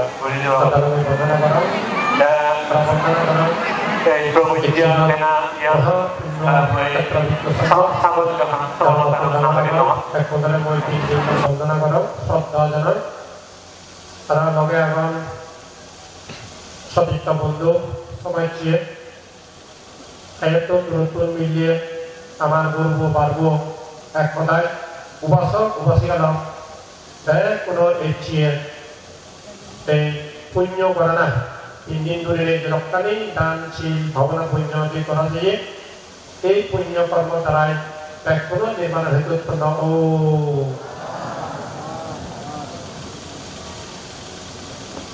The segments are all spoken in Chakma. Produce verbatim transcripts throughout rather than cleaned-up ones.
eh, guri dibo. Te, eh, Prabhu Jidya Sena, iya, eh, sa-, sabon ka, sabon ka, sabon ka. Ek bondore moi tin jon bondona gorong, shraddha janai. Tara loge agon sodikka bondhu, somajje, eyottun durottun miliye amar gurbo barbo ek hodai ubasok ubasika lok bekkuno ecche ei punyo gorana tin din dhuri ei jedokkani dan sil bhabona punyo je gora jeye ei punyo kormo darai bekkuno nirbanor hetu utponno o.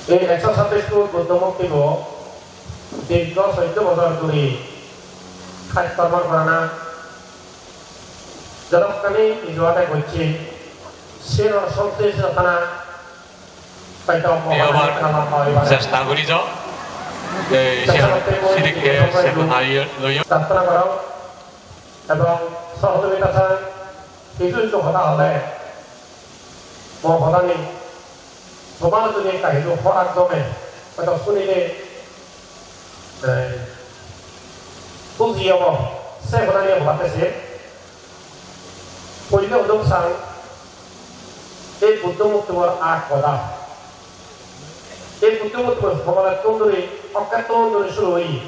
Ei ekso sabbis foot Buddho murtibo dirgho soddo bojor dhuri kaj kormo gorana jedokkani ijo ade gocche, siyenor songsesh rachana hoito Bhogobane ekka lamba oi pare. Chesta guri jo. Ei, siyan sidikke sedo nai loiyo. Prarthona gorong ebong sohojogita sang, hissu hissu hoda hole mo hodani tomar jodi ekka hissu horak jome, hoito sunile, eh, buji obo, se hodani hobatte se. Poile hodong sang, ei Buddho murtibor ak hoda. Ei Buddho murtibor homolettun dhuri, okkettun dhuri suru oye.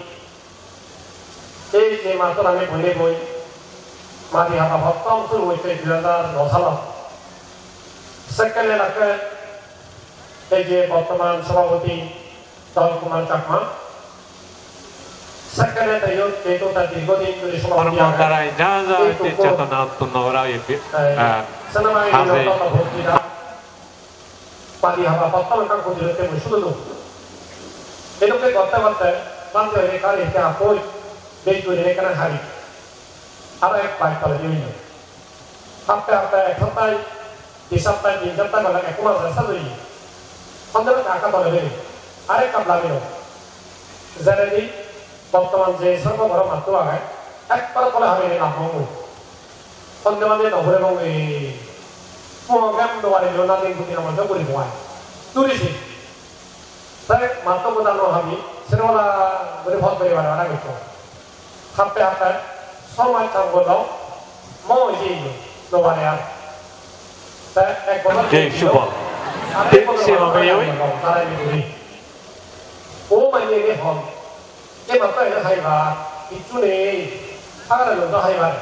Ei je mator ami boi boi, madi haba pottom suru oye dui hajar no salot. Sekkene lakke ei je bortoman sobhapoti Dol Kumar Chakma, sekkene te iyot jehetu ta dirghodin dhuri sobhapoti age. Ei tokko, eh, senamai niyom moto bhokti da, padi haba pottom ekkan guri lotte mui sudu dong. Edokke gotte gotte bhante hoide kali te apoi bej guri ekkana hari. Aro ek pai toledi oye. Hapte hapte, ek haptai, di haptai, tin haptai bana ek mas sej oye. Honde bana ekka tole beri. Arek kap lagilo. Jeredi bortoman je sorbo boro matto age, ekbar tole habire lambong mui. Honde bana no hure bong ei. Mo gem do bari lo na din guti na monjo guri bong ai. Turi si. Te matto goda no habi, senola guri pot beri bara bara gotto. Happe happe somaj tang godo, mo iji no bare ar. Te ek bojor Jai Shubha. Ar ek bojor Jai Shubha, bana oi. Tarai ni guri. O manye ne hon. Ei matto ene haibar, hissu nei. Hagare lodo haibar.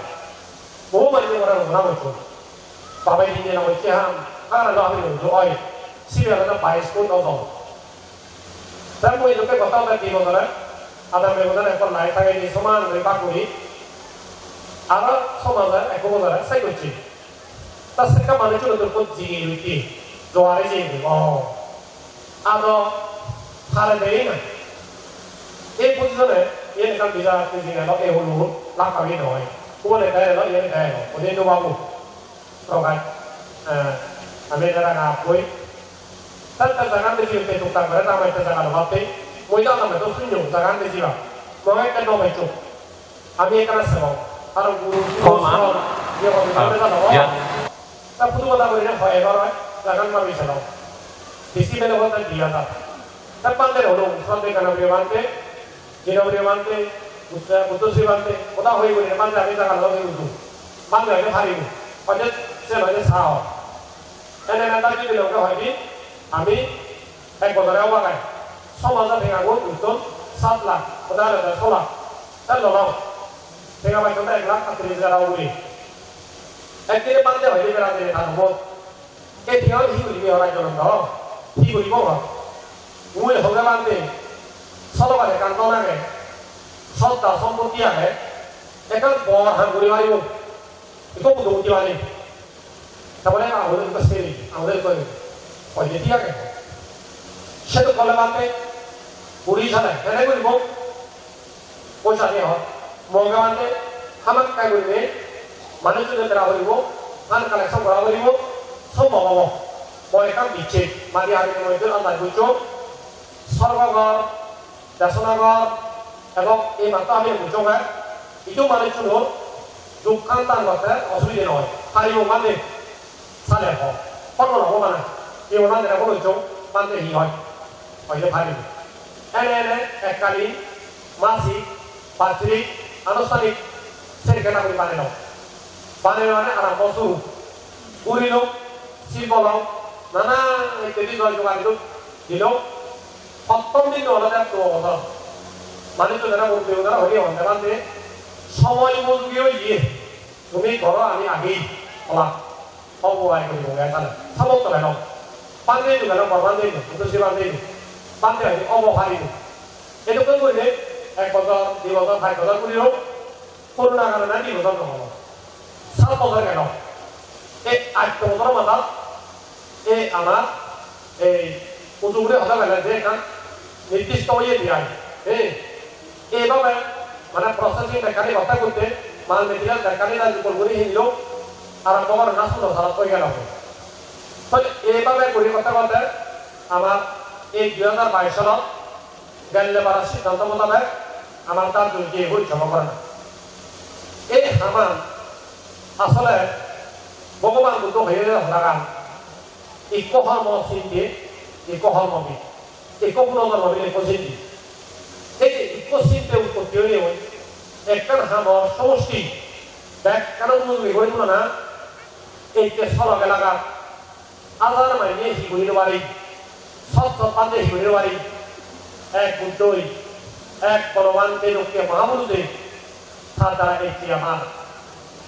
Bohu manye ora rogona gocchon. Babai dinne na gocche ham, hagare lo ami rodo oi. Sibe olode bais foot obo. Te mui idokke gotha hode di bojore, adar bebodane ekko light tangei di soman guri bak guri. Aro somaje ekko bojore sei gocche. Ta sekka manuj ulo dur pot jigei utti, jowari jigei, oh. Ado hare dei na. Ei position-e iyen ekkan birat tijing elo, ei hulun lak pagi noi. Ubon ekka elo, iyen ekka elo. Ode ino babu. Rogai. Eh, ami jara na koi. Tar tar jagan beji utte tuktak gore, ta mai ta jaga lo batte. Mui ta mai to sunyo jagan beji ba. Mo ekka no mai chuk. Ami ekkana sebok, aro guru, guru Homa. Sebok, iye hobe, ah, hobe jano, ya. Ta phutu hoda gurine hoi ebar oi, jagan mami selo. Besi bele hoda diya ta. Ta bhante holo, bhante Ganapriya bhante, Dinapriya bhante, Buddha, Buddhasri bhante, hoda hoi gurine bhante ami jagan loge udu. Bhante hoide paribo. Hoide se hoide sao. Ene na ta jodi loge hoide, ami ek bojore obagai, so majo tenga gun utton sat lakh, hoda hoda so lakh, ta lolong. Tenga paitton ta ek lakh atris hajar ugure. Ekdine bhante hoide berade tar hobot. Ei tiyan hi guribe ora jonondo? Hi guribo hor? Mui hobe bhante, solobar ekkan dhon age, sodda sompotti age, ekkan bor ham guri paribo. Ikko budo utti pari. Tabole amole ikko seri, amole ikko seri. Hoide thik age. Sedokke ole bhante, guri sale, hene guribo? Poisa nei hor. Moge bhante hamakkai gurinei manuchchune dera guribo, dhan collection gora guribo, sob mogo mo. Mo ekkan bicche, madi hari mo ekkan andar goccho. Sorgo ghor, desona ghor, ebong ei matto ami gocchonge, idu manuchchunor dukkan dan gotte osubide noi. Paribo bhante. Sale ho, hono rogo mane, iyonan dere hono chong, bhante hi hoi, hoide pari. Ene ene, ekkali, masik, bajrik, anustanik, serketa guri banelo. Baneyone arambo suru. Gurilo, sil bolong, nana ittedi joi jogar idu dilo. Prottom din olode to obo. Manuj jodara murti jodara hoi honde bhante, somoy bojgi oye, tumi goro ami agi, ola. Obo ai guri gonge sale. Samotto gelo. Bhante idu gelo, bor bhante idu, Buddho se bhante idu. Bhante hoide obo paribo. Edokke gurinei ek bojor, di bojor, pach bojor guri hok. Corona karone di bojor no holo. Sat bojor gelo. Ei aat bojor madat, ei amar, ei uju guri hoda gele je ekkan nirdisto oye di ai. Ei Eibabe mane processing bekkani gotte gotte, mal material bekkani dal dukol guri hinilo, arambo gorana suno sarat oi gelo. To eibabe guri gotte gotte amar ei dui hajar bais sonot gelle bara siddhanto motabek amar dal dukol guri joma gorana. Ei haman asole Bhogoban Buddho hoye hodagan, ikko hormo sinde, ikko hormo bid. Ikko punojonmo bile ikko sinde. Ei je ikko sinde utpotti oye, ekkan hamor somosti, bekkani umujuli guri tulana, ei je solo elakat hajar manye hi guri no pari, sot sot bhante hi guri no pari, ek Buddhoi, ek Bhogoban Vedokke Mahapurushoi, tar dara ei je amar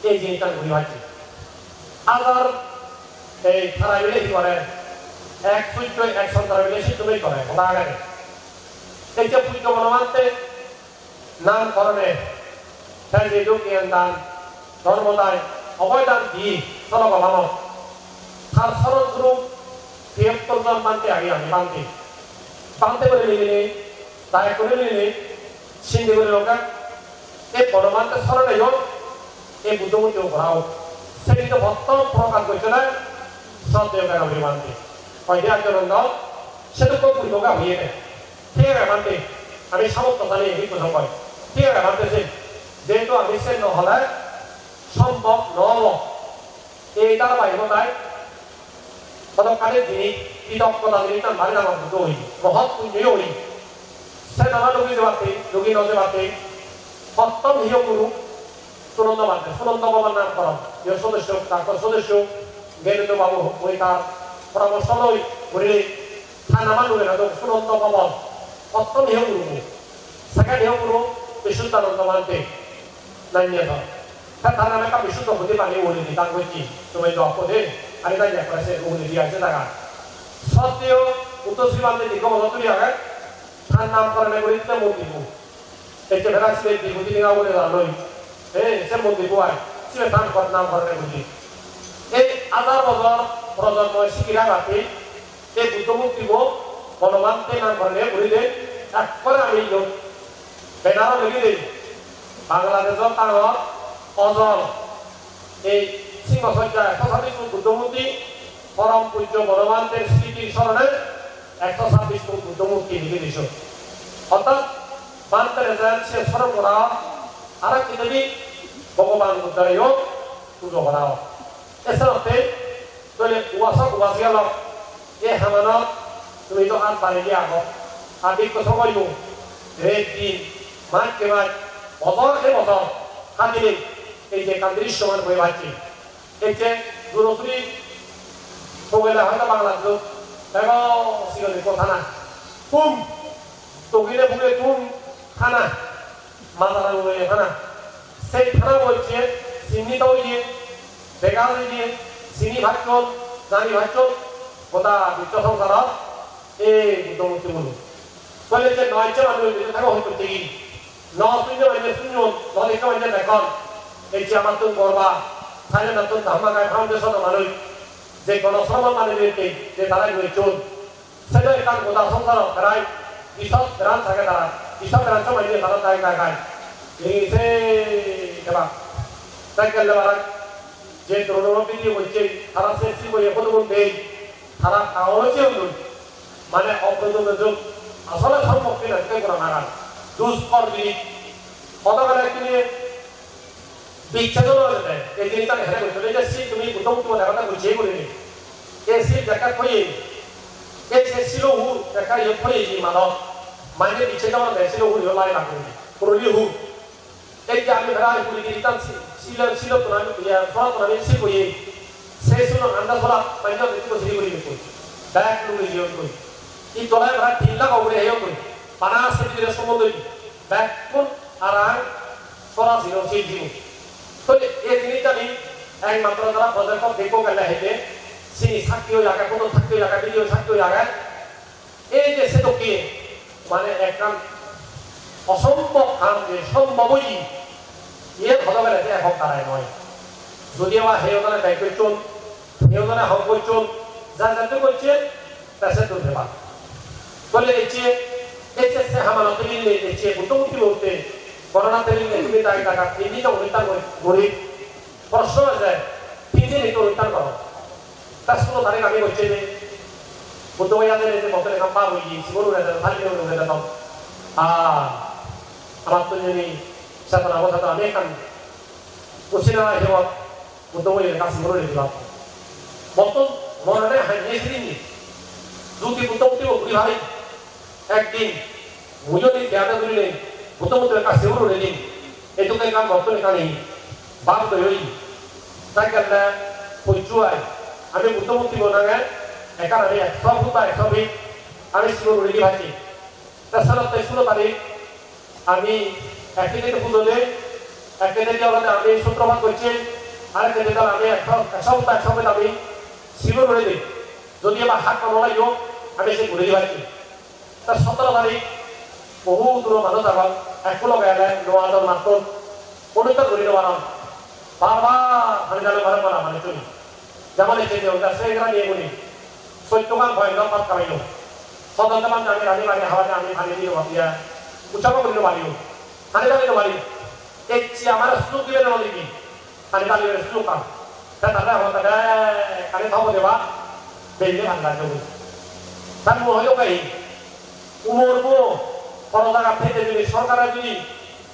ei jinissan guri pacche. Hajar ei tara mile hi gore, ek sujjo ek sontara mile siddho bej gore, hoda agede. Ei je pujjo Bonobhante nam korone, te je duk gyan dan, dhormo dan, obhoy dan di, solo gobano. Tar soron surup tiyattor jon bhante agi ami bhante. Bhante guri milinei, dayok guri milinei, sinde guri lokke, ei Bonobhante sorone yo, ei Buddho murti gora ok. Se bidire prottom prokash gocchede Sroddheyo Gyanabhiribhante. Hoide Ajjhanagondo, sedokko guri boga hoye de. Thik age bhante, ami samotto sani ei bidire hoi. Thik age bhante se, jehetu ami se no hole sombhob no obo. Ei dharabahikodai hodokkani jinis, kritoggota jinis tan bari dangor Buddho oye, mohot punyo oye. Se nana lugi jebatte, lugi no jebatte, prottom hiyo guru Sunanda bhante, Sunanda Bhaban nam koron, hiyo sodosyo, doctor sodosyo, Gyanendra Babu hoi tar poramorso loi guri, tar nama lugi na do Sunanda Bhaban, prottom hiyo guru, second hiyo guru Visuddhananda bhante. Nanye do. Ta tara ekka bisuddho buddhi pani uguredi dan gocche. Tumi do hode, ani nanye ekkore se uguredi age jaga. Sroddheyo Buddho Sri Bhante dirgho bojor dhuri age, tar nam korone guri te mondirbo. Ecche bera sibe dibudi dinga ugure dan loi. He, se mondirbo ai. Sibe tar kor nam korone guri. Ei hajar bojor projonmo sikira bhante, ei Buddho murtibo Bonobhante nam korone guri de, ekkore ami iyot Banner-o legi de, Bangladeshot dangor ojol ei Singho Sojja ekso sabbis foot Buddho murti, porom pujjo Bonobhanter smriti sorone ekso sabbis foot Buddho murti legi diso. Orthat Bhantere jen se soron gora, ar ek hittedi Bhogoban Buddhoreyo pujo gora. Esenotte tole ubasok ubasikalok, e hamanot tumi do ag bari di ago. Ar ikko somoyo, ret din, maj ke maj, bojor ke bojor, hadine ei je ekkan drisyoman hoi bacche. Ei je Durosuri Togele hoyto Bangladeshot, bego sigon ikko thana. Thum, Togile buge thum thana. Majarangoye thana. Sei thana bo ecche sinni to oye, Dega jai je sini pacchon, jani pacchon, goda biswo songsarot ei Buddho murti guno. Tole je noi je manuj jodi thage hoi kotte gi, no sunne mane sunnon, no dekhe mane dekhon. Ei je amattun gorba, Thailandottun Dhammakaya Foundation-o manuj, je gono sromon mane jodi je tara gocchon, seno ekkan goda songsarot prai bisot branch age tara, bisot branch mane tara dai dai dai. Ei se keba. Tai gelle bara je drone video gocche, tara se sibe ye hodo gun dei, tara kagoje undun. Mane oprojo nojok asole sombhob ki na te gora nagan. Dus kor bini. Hoda gele tumi bicche dolo jete, ei jinisani here goccho, ei je sil tumi Buddho murti mane hoda gocche gurinei. Ei sil jekke thoye, ei je silo hur jekke iye thoye ji madot. Mane bicche dolo de silo hur yo lai laguni. Puroni hur. Ei je ami prai puri di itan si-, silo, silottun ami, iya, sorattun ami sil boye. Se suno anda sora, panjo ditu ko siri guri ditu. Bek lu guri ditu. I tolai prai tin lakh guri heyo guri. Pana se dire somondo di. Bekkun arang sora siro sil dibo. To ei jinisani ekmatro tara project-ot dekho gele hede. Sini sakki oi age, photo sakki oi age, video sakki oi age. Ei je sedokke mane ekkan osombhob ham je sombhob oye, iyen hodo gele je ehok darai noi. Jodi abar he odone beg gocchon, he odone hom gocchon, ja jate gocche, ta se dur heba. Tole ecche, ecche se hamano tebille ecche Buddho murti borte, gorona tebille tumi dai daga, indi to unittan gori, gori. Proshno age, tin din ekko unittan goro. Ta sulo tarik ami gocche je, Buddho Gaya jene je mottun ekkan bab oye, sigun ure dedon, thali ure dedon. Ah, amattun jodi chetona bo thado ami ekkan Kusina hewat Buddho Gaya ekkan sigun ure diba. Mottun monane hanye sirinni. Jodi Buddho murti bo guri pari, ekdin muiyo ni kiyada gurinei Buddho murti ekkan sigun ure din. Edokke ekkan mottun ekkan hi bab doi oye. Tai gelle pojju ai. Ami Buddho murti bo nange ekkan ami ekso foot ba ekso feet ami sigun uri di pacchi. Te senotte sulo tarik ami ek kete pujo dei, ek kete olode ami sutropat gocchi, arek kete olode ami ekso, ekso foot ba ekso feet ami sigun uri di. Jodi abar hat kamala yo, ami se uri di pacchi. Ta sotoro tarik bohu duro manuj agon, ekku loge ele no ador mattun, onuttan guri no paron. Bar bar hani dale mare mara manuchchune. Jemon ecche je oda se gara niye guri. Sotto gan bhoi no pat kamailo. Sodon teman jani rani bari hawa jani hani dilo bapiya. Ucchabo guri no pariyo. Hani dale no pariyo. Ecche amare sujog dibe na no dibe? Hani dale sujog pan. Te tare hon tare hani thobo deba. Belle bhanga jogi. Tar mo hoyo kai. Umor bo, boro jagat thei jodi sorkare jodi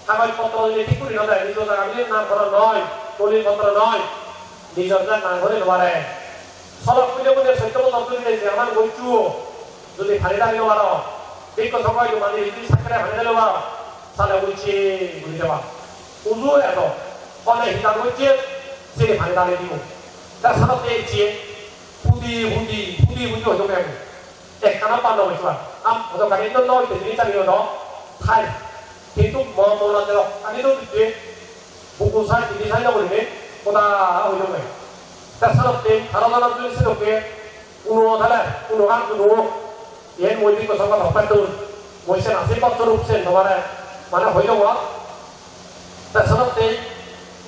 kagoj potro jodi thik guri no de, nijo jaga bile nam goron noi, dolil potro noi, nijor jagat nam guri no pare. Solok puje puje sotto bojor dhuri de je aman gocchu, jodi pani dali no paro, bikko songho idu mani jodi sakkere pani dali no paro, sale gocche guri deba. Uju edo, hone hi dan gocche, sini pani dali dibo. Ta salotte ecche, pudi pudi, pudi pudi hojo kemu. Ekkana pando bochwar. Am hodo kani to noi te jini tani hodo. Thai. Kintu mo mo na dero kani to dite. Buku sai tini sai na boline. Koda hodo me. Ta salotte tharo dana tuli sidokke. Uno thale, uno kan uno. Yen moi dikko songko thokpatun. Moi sen asi bottor upsen tomare. Mane hoido wa. Ta salotte.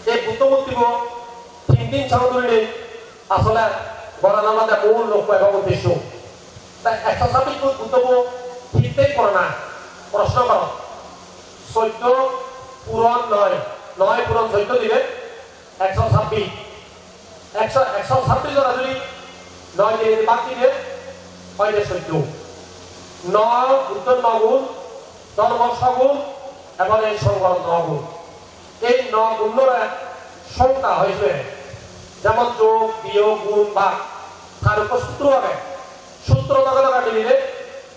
E Buddho murti bo. Tin din song tuline. Asole, gorana olode mul lokko ebong uddesho. Ta ekso sabbis foot Buddho bo hittei gorana? Proshno goro. Soddo puron noi, noi puron soddo dile ekso sabbis. Ekso, ekso sabbis ore jodi noi dinedi bhag dile, oide soddo. No, Buddho no gun, dhormo so gun, ebong ei songho no gun. Ei no gunnore songkha hoi jebe. Jemon jog, biyog, gun, bhag. Tar ekko sutro age. Sutro doge doge milile,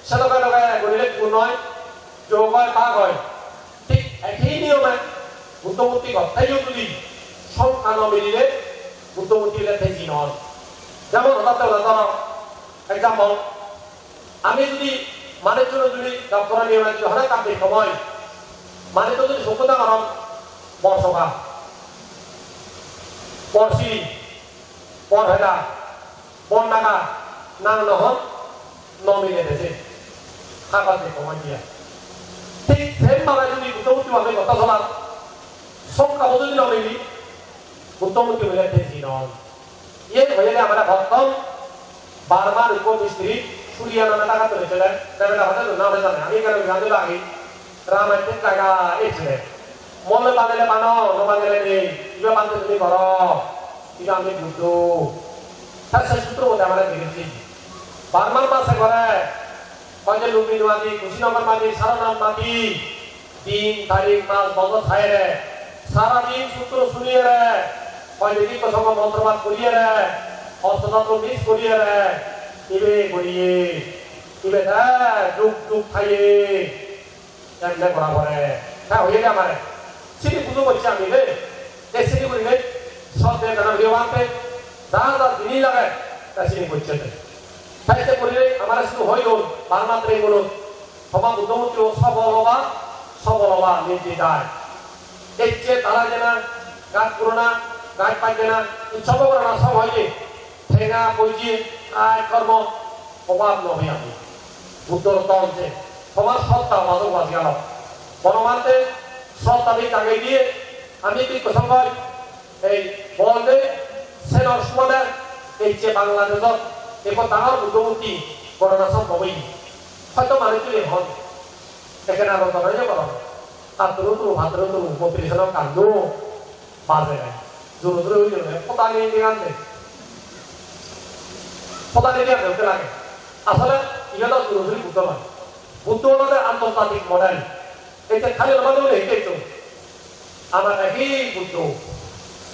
se doge doge gurile gun oi, jog oi, bhag oi. Thik ekei niyome Buddho murti gotteiyo judi songkha no milile, Buddho murti ole theji no oi. Jemon hodatte hoda dhoro, example, ami judi manuchchune judi doctor-ani ole judi hono ekkan bekkom oi, manuchcho judi sokku dangor oi, bor soga, bor siri, Porheda, Bonnaga, nang no hon, no mile de se. Hagoj ekko hoi diye. Thik same bhabe jodi Buddho murti bhabe gotto solar, songkha bo jodi no mili, Buddho murti bile thik no hon. Iyen hoyede amare prottom Burma ikko mistiri Surya name jagat tuli chele, debeda hote dun na hote jane, ami keno biran dilo agi, Ramatte jaga ecchede. Mole banele bano, no banele nei, ibe bante tumi goro, ibe ami Buddho. Ta se sutro mode amare degei di. Burma mase gore, hoyde Lumbini mati, Kushinagar mati, Sarnath mati, din, tarik, mas, bojor thaire, sara din sutro suniyere, hoyde dikko songo montro pat guriyere, ostro tatto mix guriyere, ibe guriye, ibe ta juk juk thaye, emne gora pore. Ta hoye de amare. Sini pujo gocche ami de. E sini guri de. Sob de dana hoye bante. Ja ja jini lage. Ta sini gocche de. Ta ecche guri de amare sini hoi don. Bar matre gulon. Toma Buddho murti o sobol oba, sobol oba, nirdi jai. Ecche tara jena, gaj purona, gaj pajjena, utsobo gorana sob hoye. Tenga, poije, kai, kormo, obab no obe ami. Buddhor don je, tomar sroddha obab obab gelo. Bonobhante sroddha di jagei diye, ami bhikkhu songhoi, ei bol de, senor subade, ei je Bangladeshot, ekko dangor Buddho murti gorana sombhob oye. Hoito manuj tuli hon, ekkena rojona oye boron. Pattoro tulu, pattoro tulu, population-o kandu. Baje. Juro juro oye juro. Potani diyan de. Potani diyan de otte lage. Asole iyan do juro juro Buddho noi. Buddho olode antorjatik model. Ete khali olode ole hite to. Amar eki Buddho.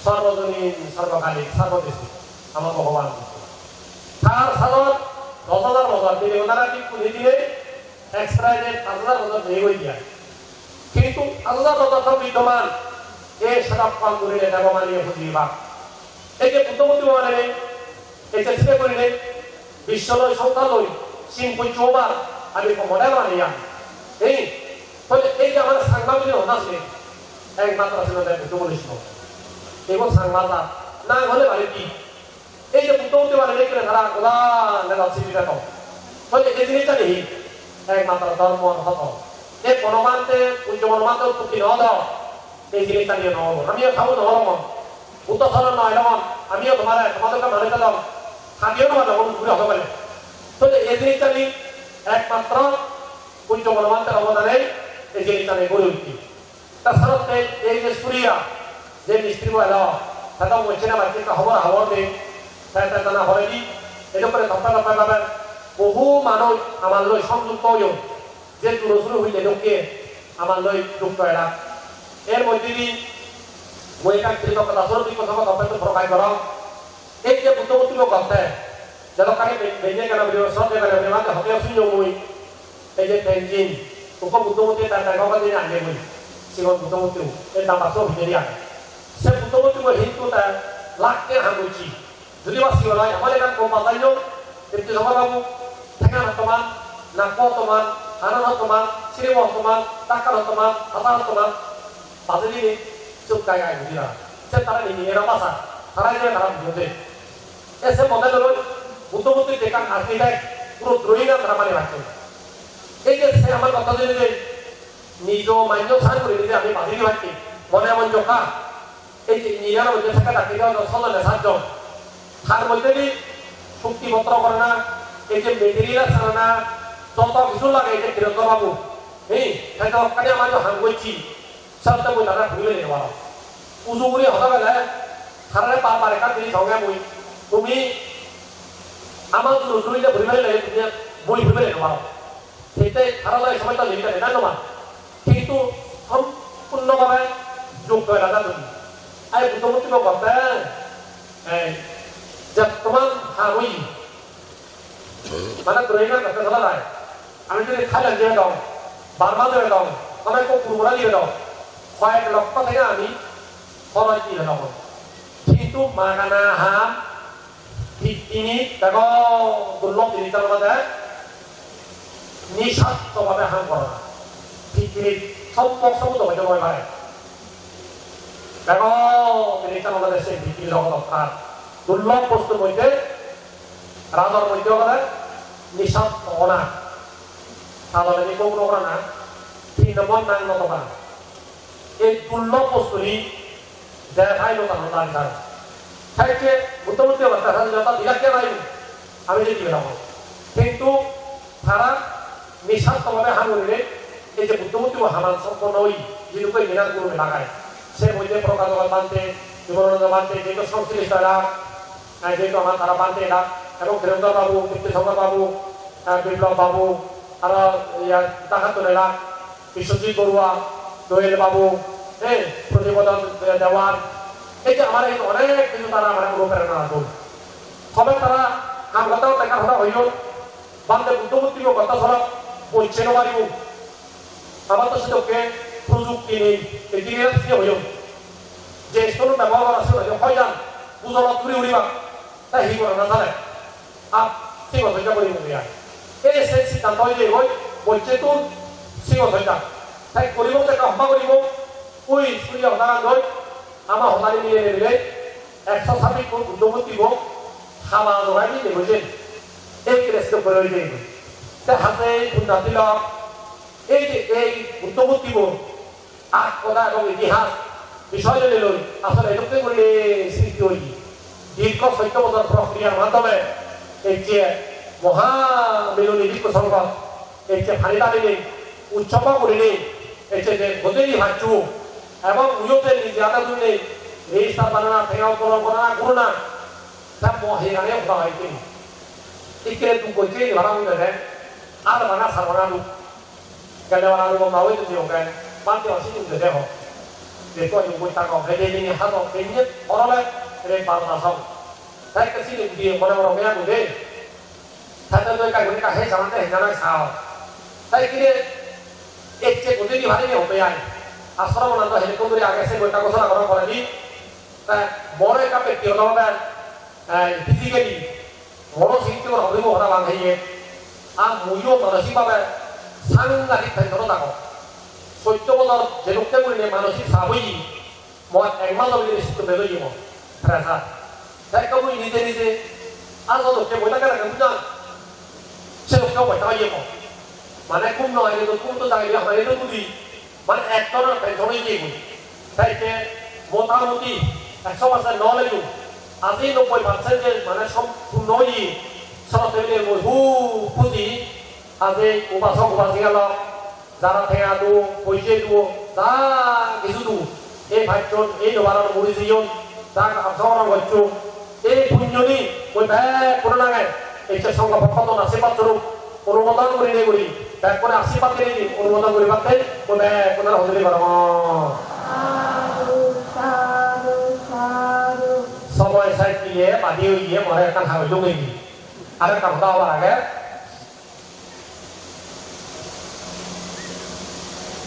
Sarbojonin, sarbokalin, sarbodeshi. Amar Bhogoban Buddho. Tar sadot dos hajar bojor, bini onara ki kuni dine, extra je pach hajar bojor nei goi diya. Kintu pach hajar bojor to biddoman, e sadap pal gurine debo mani huji ba. Ei je Buddho murti banane, ei je sibe gurine, biswo loi, songsar loi, sin pujjo obar, ami ko model baniya. Ei, tole ei je amar Changma bili honna sine, ekmatro sine Buddho murti sine. Ego Changma jat, nang hole bari ki? Ei je Buddho murti banei ekkere tara goda lega siri rago. Tole ei jinissani hi? Ekmatro dhormo hodo. Ei Bonobhante, pujjo Bonobhante utpotti no odo. Ei jinissani no odo. Amiyo thabu no olong. Buddho soron no elong. Amiyo tomare, tomadokke mane elong. Thabiyo no elong, guri hodo bole. Tole ei jinissani ekmatro pujjo Bonobhanter obodane ei jinissani guri utti. Ta senotte ei je Suriya, je mistri bo elo, ta do mocche na bacche ekka hobor habor de, ta ta na hore di, edokkore toppe toppe bhabe bohu manuj amar loi songjukto oyon, je duro suru hoile dokke amar loi dukko ela. Er moddhe di mui ekkan kritogota suru dikko sobo toppe to prokai gorong. Ei je Buddho murti bo gotte, jedokkani be-, benne gelo bili, sot gelo bili, mane hote sunyo mui. Ei je Tenzin, ukko Buddho murti ta ta gogo din age mui. Sigon Buddho murti, ei ta baso bidiri age. Se Buddho murti bo hintu ta lakke ham gocchi. Judi ba sigon oi, amar ekkan gom bajailo, Tripti Somar babu, thengan hottoman, nakko hottoman, hanan hottoman, siribo hottoman, dakkan hottoman, hatan hottoman. Bajei dine, chuk gai gai bujina. Se tara nini era basa, tara jene tara bujode. E se model loi Buddho murti ekkan architect, puro drawing an tara bani racche. Ei je se amar hoda jene je nijo manjo san guri nije ami bajei di pacchi, mone emon jokka. Ei je engineer moddhe theke thake je hono sojon ne satjon. Tar moddhe di chukti potro gorana, ei je material anana, joto kichu lage ei je Tirotto babu. Ei, te jokkani amar je ham gocchi, Senotte mui tara buri pele no parong. Uju guri hoda bele, tarare bar bar ekkan jinis honge mui, tumi ama uju uju guri buri pele, tumi buri pele no parong. Hitte tara loi somoy to limit age, jano ba? Kintu sompurno bhabe jug goi raja tumi. Ai Buddho murti bo gotte, ei, je tomar ham oi, mane drawing an gotte sala jai. Ami jodi Thailand jebong, Burma jebong, mane ekko purbo rajyo jebong, hoyek lokko tenga ami horoj di jebong. Kintu magana ham, pittimit dego, durlob jinis olode nisartho bhabe ham gorana. Pittimit sompok sobudo hoide noi pare. Dego, jinis olode se pittimi jogodot ar. Durlob bostur moddhe, rajor moddhe olode nisab hona, ta toledi bhog no gorana, tin nombor nang no gorana. Ei durlob bostuni je pai no tano dagi dagi. Saiche Buddho murti obatte saiche jota dilak ke pai, ami je dibe lagong. Kintu tara nisartho bhabe ham gurinei ei je Buddho murtibo haman somponno oye, jidukkoi minar guru lagai. Se moddhe Prokajol Bhante, Nibarananda Bhante, jehetu songslisto elak, eh, jehetu amar tara Bhante elak, ebong Dhirendra Babu, Tripti Shankar Babu, eh, Biplob Babu, aro iya Dakattun elak, Biswajit Barua, Doyel Babu, eh, Protibodon Dewar, ei je amar ei onek kichu tara amare onuprerona don. Tobe tara ham gotte gotte ekkan hoda hoyon, Bhante Buddho murtibo gotta sorok bocche no paribo. Abar to sedokke projukti nei, ei dibe siye hoyon. Je stone bebohar gora siye hoyon, hoi jan, pujorot uri uri bak, ta hi gorana sale. Ar sigon sojja guri mui ai. Ei se siddhanto oye goi, bocche tun sigon sojja. Tai guribo te ekka homa guribo, ui suriya hoda gan goi, ama hodani mile mile, ekso sabbish foot Buddho murtibo haba jogai di debo je. Ei kres to kore oye. Te hase punna tilok, ei je ei Buddho murtibo, ar hoda ebong itihas, bisoy loi loi, asole edokke guri sristi oye. Dirgho soddo bojor prokriyar maddhome, ei je Mohamiloni Bhikkhu Songho, ei je pani dalinei, utsobo gurinei, ei je, je gojei hacchu, ebong muiyo je nije ade gurinei, register banana, tenga uttollon gorana, guruna, ta mo hegane hoda hoyekkin. Ikke duk gojje ni bana mui dede, ar bana sar bana duk. Gele bana duk ma oi duk diyong ge, bante osi duk dede ho. Dekho, yung boi tako, gede dini hato, gede orole, re bana song. Tai ke sini duk diye, mone mone mea duk de. Thate doi kai guri ka he samante he jana sao. Tai kire ecche guri di bhari ne hobe ai. Asoro mona to he ko guri age se gota gosona gora pore di. Ta more ka pe kyo do ba. Ai physically. Moro sikti gora hobe mo hora bang he ye. A muyo manosik bhabe sanghatik tension o thago. Sotto bodor jenukke guri ne manosik sab oye. Mo ek majo bidire sittun bej oye mo, pressure. Te ekka mui nije nije ajo dokke boi thangei rage bujan. Se dokke obosta oye mo. Mane ghum no aile to, ghum to jagile hamai to gudi. Mane ek dhoroner tension oye goi. Te ecche motamuti ekso percent no oleyo, asi nobboi percent je mane sompunno oye. Soro tebile mui hub huji. Aje upasok upasikalok, jara tenga duo, poije duo, ja hissu duo, ei pachjon, ei dobanan muri jeyon, ja Arsagoron gocchon, ei punyoni mui bekkunor nange ecche songho pokkottun ashirbad sorup onumodon gurinei guri, bekkune ashirbad dinei di onumodon guribatte mui bekkunore hojoli gorongor. Sadhu, sadhu, sadhu. Somoy side diye, badi oye, more ekkan hagoj lugei di. Aro ekkan hoda hobar age.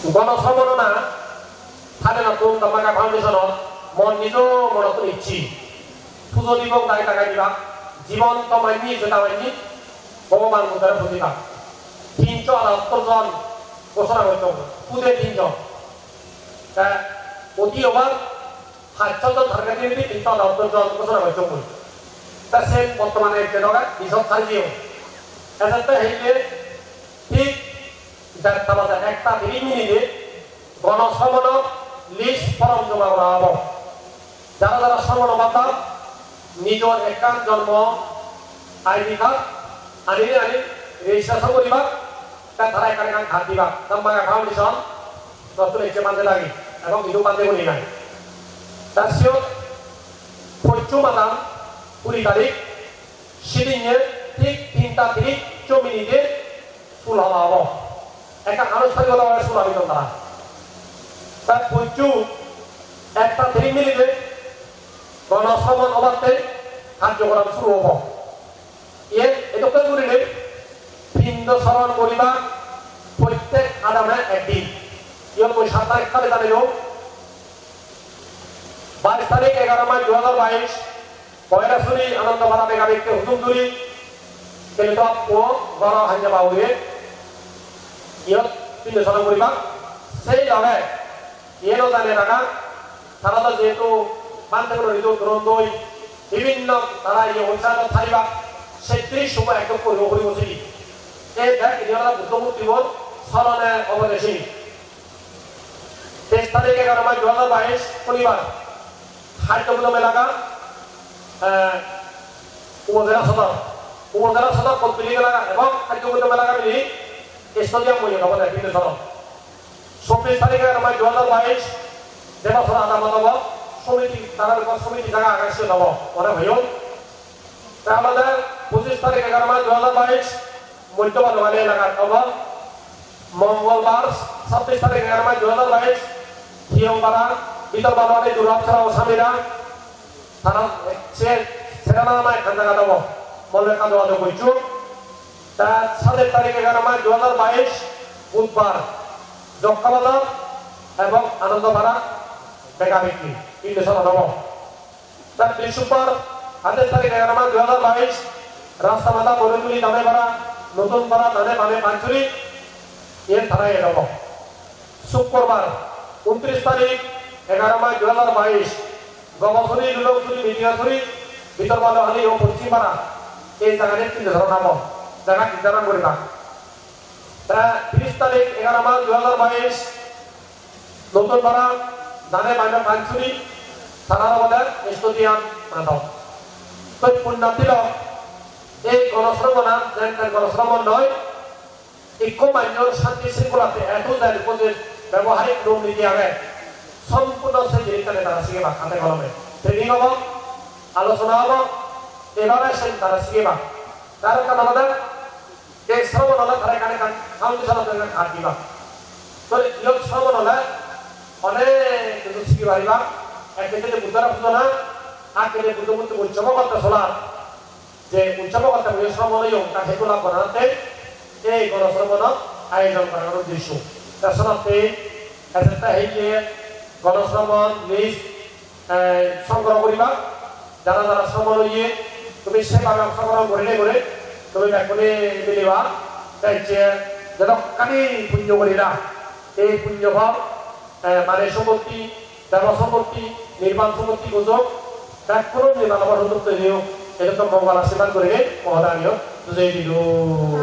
Gono somonona, thane na tun Dhammaka Foundation-ot mon nijo monottun icche. Pujo dibong, dagi dagai dibak, jibonto manye, jeda manye, Bhogoban Buddhore pujibak. Tinso adattor jon ghosona gocchon, pude tinjon. Te udi obar Pach sot jon target dinei di, hintu adha ottor jon ghosona gocchon mui. Ta sen bottomane ecche doge bisot sari jeyon. Ejette hille thik derta baje, ekta tiris minute gono sromonor list form joma gora obo. Jara jara sromon obatta nijor ekkan jonmo I D card ani ani registration guriba, ta tara ekkan ekkan card diba. Dhammaka Foundation Nottun ecche bhante dagi, ebong idu bhante guni nai. Ta siyot pochchu madan kuri tarik, sidinne thik tinta tirijjo minute sul haba obo. Ekkan anushtanikota bhabe sul habi don tara. Ta pochchu ekta tirijjo minute gono sromon obatte karjokorom suru obo. Iyen edokke gurinei pindo soron guriba prottek adame ekdin. Iyen mui saat tarik kali janilung. Bais tarik egaro mas dui hajar bais, Koilasuri Anandapara Megabikke Hudumjuri, Kelitok o Goro Hanja Baure, iyot pindo soron guriba. Sei loge, iyeno jane raga, tara do jehetu bhante gunor idu durondoi, Bibhinno tara iye hochadot tariba, setris somo ekdom puribo puribo sini. Ei bek ini olode Buddho murtibor sorone obode sini. Teis tarik egaro mas dui hajar bais, Sonibar, Khaddyo Guddam elaga, eh, Upojela Sodor, Upojela Sodor Kotbili elaga ebong Khaddyo Guddam elaga mili stadium boyot obode Bindusoro. Chobbish tarik egaro mas dui hajar bais, Debasora adamot obo, somiti, tarar ekko somiti jaga age siyot obo, mone hoyon. Te olode pochish tarik egaro mas dui hajar bais, Modhya Banwali elagat obo. Mongolbar, chobbish tarik egaro mas dui hajar bais, Hiyongpara, Bhitor Banwali, Durapsara, Osamira, tara se, sera nana ekkan jagat obo. Mole ekkan dogan gocchon. Ta satais tarik egaro mas dui hajar bais, Budbar, Jokka Bazar ebong Anandopara beka bikki, Bindusoro obo. Ta Bisukbar, atais tarik egaro mas dui hajar bais, Rastamada, Boraituli, Damepara, Notunpara, Dane Bame, Panchuri, iyen tara edobo. Sukkurbar, untris tarik, egaro mas dui hajar bais, Gobasuri, Lulosuri, Midigasuri, Bhitor Banwali o Poschim Para, ei jagani tinno dhorona obo, jaga tinno dhorona guriba. Ta tris tarik, egaro mas dui hajar bais, Notunpara, Dane Bame, Panchuri, tara obode stadium mato. Toi punnattilo, ei gonosromonan, jen ten gonosromon noi, ikko manjor santi sringkholate A to Z ekko je beboharik niyom niti age, sompurno se jinichani tara sigebak hate kolome. Training obo, alochona obo, ebabe sen tara sigebak. Tar ekkan olode, ei sromon ole tara ekkan ekkan foundation-ot ekkan kaat diba. Tole iyot sromon ole onek kichu sigi pariba. Ek kete Buddhore pujona, ar kete Buddho murti utsobo gotte solar. Je utsobo gotte mui sromon oyong, ta hetu lab goranatte ei gonosromonor ayojon goranar uddesho. Ta senotte ejette heye gonosromon list eh, songgroho guriba, jara jara sromon oye, tumi sebabe songgroho gurinei guri, tumi bekkune miliba, te je jedokkani punyo gurila, ei punyo phol, eh, mane sompotti, debo sompotti, nirban sompotti gojok, bekkuno nirban obo suduk toiyo, edokkon mongol ashirbat gurinei, mohodayo, bujei dilung.